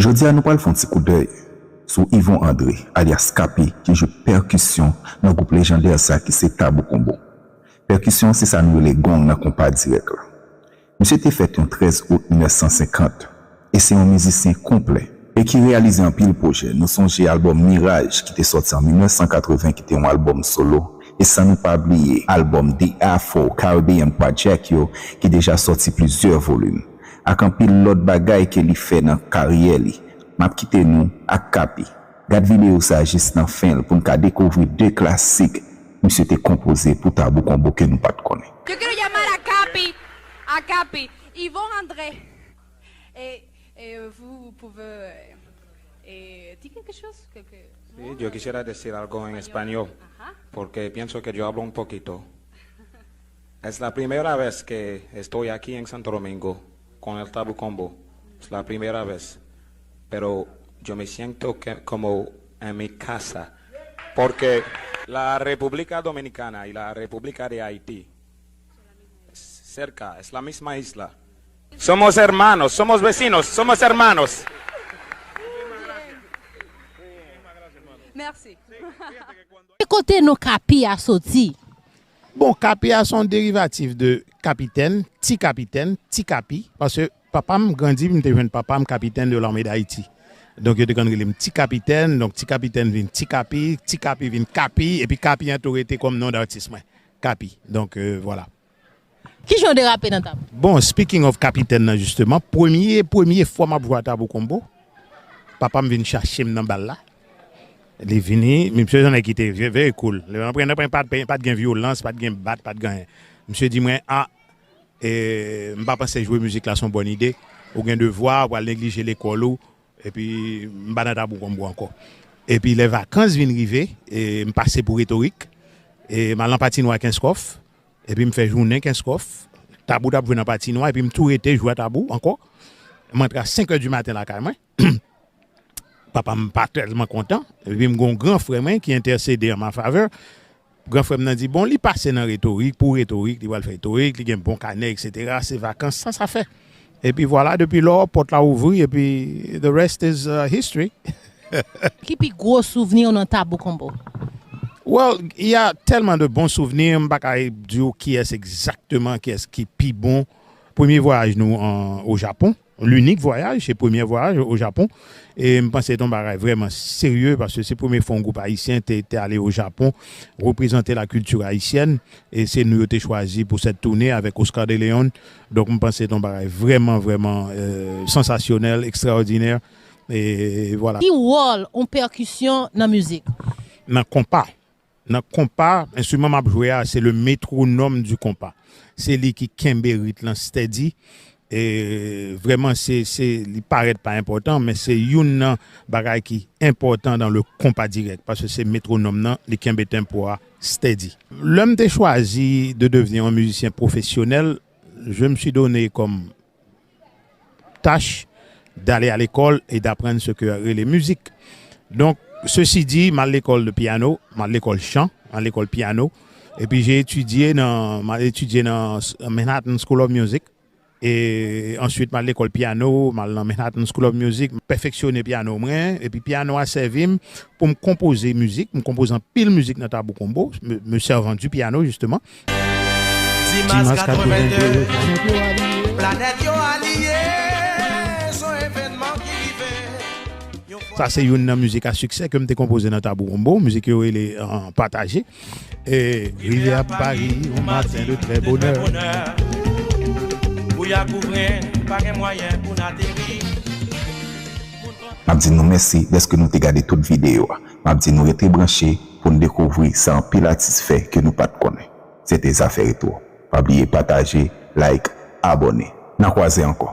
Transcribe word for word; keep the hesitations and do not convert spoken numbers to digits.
Jodi a, nou pral fè yon ti koudèy sou Yvon André, alyas Kapi, ki jwe pèkisyon nan gwoup lejandè sa ki se Tabou Combo. Pèkisyon se sa nou rele gong nan konpa dirèk la. Misye te fèt yon trèz out mil nèf san senkant e se yon mizisyen konplè e ki reyalize anpil pwojè. Nou sonje albòm Miraj ki te sòti an mil nèf san katreven ki te yon albòm solo e san nou pa bliye albòm The Afro Caribbean Project yo ki deja sòti plizyè volim ak anpil lòt bagay ke li fè nan karyè li. M ap kite nou ak Kapi. Gad videyo sa jis nan fen l pou n ka dekouvri de klasik misye te konpoze pou Tabou Combo ke nou pa t konnen. Yo quiero llamar a Capi, a Capi, Yvon André. Et, et vous pouvez eh, dire quelque chose, quelque... Sí, yo quisiera decir algo en español, porque pienso que yo hablo un poquito. Es la primera vez que estoy aquí en Santo Domingo con el Tabú Combo. Es la primera vez. Pero yo me siento que, como en mi casa. Porque la República Dominicana y la República de Haití cerca, es la misma isla. Somos hermanos, somos vecinos, somos hermanos. Merci. Ki kote non Kapi a soti? Bon, Kapi a se yon derivatif de kapitèn, ti kapitèn, ti Kapi, paske papa m grandi, m te jwenn papa m kapitèn de l'armée d'Haïti. Donk yo te konn rele m ti kapitèn, donk ti kapitèn vin ti Kapi, ti Kapi vin Kapi, epi Kapi an tou rete kòm non datis mwen, Kapi. Donk euh, vwala. Kijan w derape nan Tabou? Bon, speaking of kapitèn nan jisteman, premye premye fwa m ap jwe a Tabou Combo, papa m vin chache m nan bal la. Li vini, misye se yon nèg ki te very cool. Nan premye pa t gen vyolans, pa t gen bat, pa t gen anyen. Misye di mwen, a, e, m pa panse jwe mizik la se yon bòn ide. Ou gen devwa, ou pral neglije lekòl ou, epi m pa nan Tabou Combo ankò. Epi lè vakans vin rive, e, m pase pou Retorik, e, m al nan patinwa Kenskòf, epi m fè jounen Kenskòf. Tabou t ap jwe nan patinwa, epi m tou rete jwe a Tabou ankò. M antre a senk è di maten lakay mwen. Papa m pa tèlman kontan. Epi m gen yon gran frè mwen ki entèsede an ma favè. Gran frè m nan di, bon, li pase nan Retorik, pou Retorik, li pral fè Retorik, li gen bon kanè, eksetera. Se vakans, sa, sa fè. Epi vwala, depi lò, pòt la ouvri, epi the rest is uh, history. Ki pi gwo souvni w nan Tabou Combo? Well, il y a tellement de bons souvenirs, m pa ka di w kiyès egzakteman, kiyès ki pi bon. Premye vwayaj nou an, o Japon, l'unique voyage, se premye vwayaj o Japon. E m panse se yon bagay vrèman serye, paske se premye fwa yon gwoup ayisyen te, te ale o Japon, reprezante la culture haïtienne. E se nou yo te chwazi pou cette tournée avec Oscar de Leon. Donk, m panse se yon bagay vrèman, vrèman euh, sansasyonèl, ekstraòdinè. E vwala. Ki wòl yon pèkisyon nan mizik? Nan konpa. Nan konpa, enstriman m ap jwe a, se le métronome du compas. Se li ki kenbe rit lan stèdi. E vrèman, se, se, li parèt pa enpòtan, men se youn nan bagay ki enpòtan dan le konpa dirèk, paske se metwonòm nan, li kenbe tenpo a stèdi. Lè m te chwazi de devenir un musicien professionnel, je me suis donné comme tâche d'aller à l'école et d'apprendre ce que rele mizik. Donk, ceci dit, m al lekòl de piano, m al lekòl chan, m al lekòl piano, epi j'ai étudié nan, m al etidye nan Manhattan School of Music, e answit m al lekòl piano, m al nan Manhattan School of Music, m pèfeksyone piano mwen, epi piano a sèvi m pou m konpoze mizik, m konpoze anpil mizik nan Tabou Combo, me, me servant du piano, justement. Dimas katrevenndez, planèt yo aliye, se yon evènman ki rive. Sa se youn nan mizik a siksè ke m te konpoze nan Tabou Combo, mizik yo rele euh, Pataje. E rivyè ap pari yon maten de trè bonè. Bouya kouvri n, pa gen mwayen pou n ateri. M ap di nou mèsi dèske nou te gade tout videyo a. M ap di nou rete branche pou n dekouvri sa anpil atis fè ke nou pa t konnen. Se te Zafè Retwo. Pa bliye pataje, like, abòne. N a kwaze ankò.